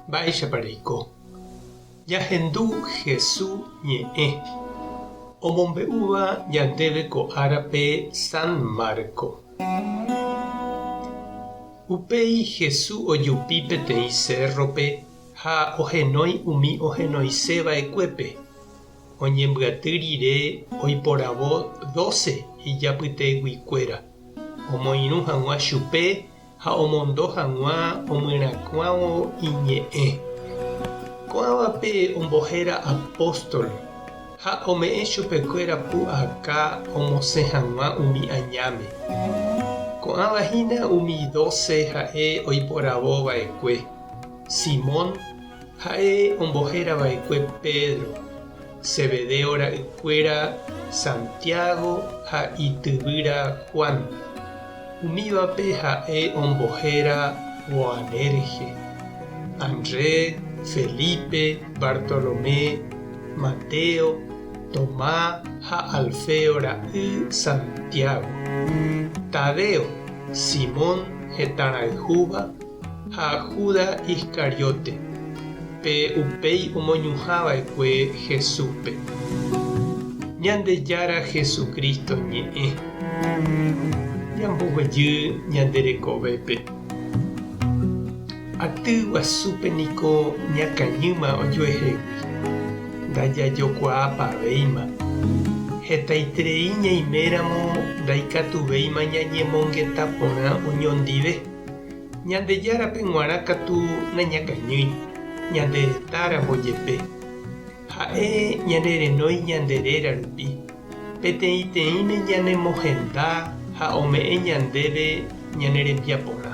Mba'éichapa reiko? Jahendu Hesu ñe'ẽ omombe'úva ñandéve ko árape San Marco. Upéi Hesu ojupi peteĩ sérrope ha ohenói umi ohenoise va'ekuépe. Oñembyaty rire oiporavo dóse ijapyteguikuéra, omoirũ hag̃ua chupe ha omondo hag̃ua omyerakuãvo iñe'ẽ. Ko'ãvape ombohéra apóstol ha ome'ẽ chupekuéra pu'aka omosẽ hag̃ua umi añáme. Ko'ãva hína umi dóse ha'e oiporavo va'ekue, Simón, ha'e ombohéra va'ekue Pedro, Zebedeo ra'ykuéra Santiago ha ityvýra Juan. Umívape ha'e ombohéra Boanerge, André, Felipe, Bartolomé, Mateo, Tomá ha Alfeo ra'y Santiago, Tadeo, Simón hetãrayhúva ha Judas Iscariote, pe upéi omoñuhã va'ekue Jesúspe. Ñandejára Jesucristo ñe'ẽ. Ñamboguejy ñande rekovépe. Aty guasúpe niko ñakañýma ojuehegui, ndajajokuaapavéima. Hetaiterei ñaiméramo ndaikatuvéima ñañemongeta porã oñondive. Ñandejárape g̃uarã katu nañakañýi, ñande retáramo jepe. Ha'e ñanerenói ñande réra rupi, peteĩteĩme ñanemohenda ha ome'ẽ ñandéve ñane rembiaporã.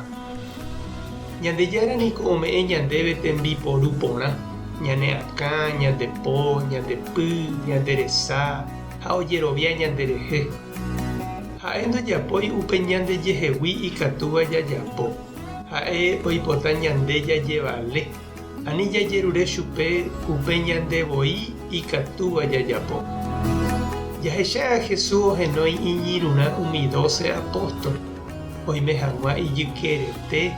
Ñandejára niko ome'ẽ ñandéve tembiporu porã, ñane akã, ñande po, ñande py, ñande resa ha ojerovia ñanderehe. Ha'e ndojapói upe ñandejehegui ikatúva jajapo. Ha'e oipota ñande jajevale, ani jajerure chupe upe ñande voi ikatúva jajapo. Jahecha Jesús ohenói iñirũrã umi dóse apóstol, oime hag̃ua ijykerete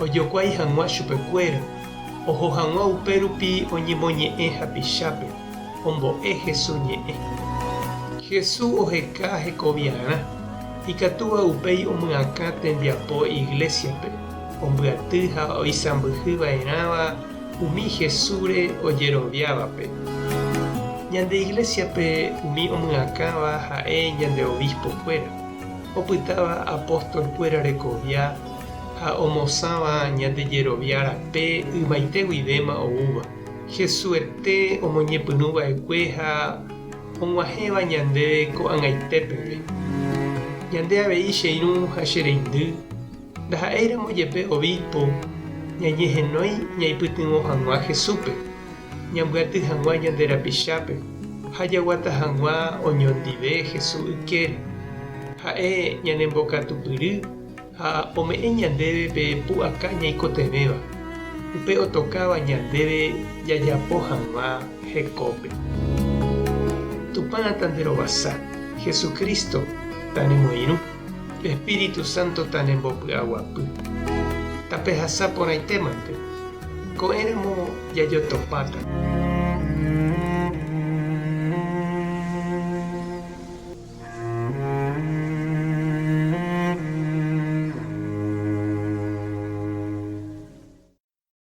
ojokuái hag̃ua chupekuéra, oho hag̃ua upérupi oñemoñe'ẽ hapichápe. Ombo'e Jesús ñe'ẽ. Jesús oheka hekoviarã, ikatúva upéi omyakã tembiapo iglésiape, ombyaty ha oisãmbyhy va'erãva umi Jesúsre ojeroviávape. Ñande iglésiape umi omyakãva ha'e ñande obispo-kuéra, opytáva apóstol-kuéra rekovia ha omosãva ñande jerovia rape ymaite guivéma oúva. Jesuete omoñepyrũ va'ekue ha og̃uahẽva ñandéve ko'ag̃aite peve. Ñande avei che irũ ha che reindy, ndaha'éiramo jepe obispo, ñañehenói ñaipytyvõ hag̃ua Jesúspe, ñambyaty hag̃ua ñande rapichápe ha jaguata hag̃ua oñondive Jesús ykére. Ha'e ñanembokatupyry Ha ome'ẽ ñandéve pe pu'aka ñaikotevẽva, upe otokáva ñandéve jajapo hag̃ua hekópe. Tupã tanderovasa, Jesucristo tanemoirũ, Espíritu Santo tanembopy'aguapy. Tapehasa porãitémante, ko'ẽramo jajotopáta.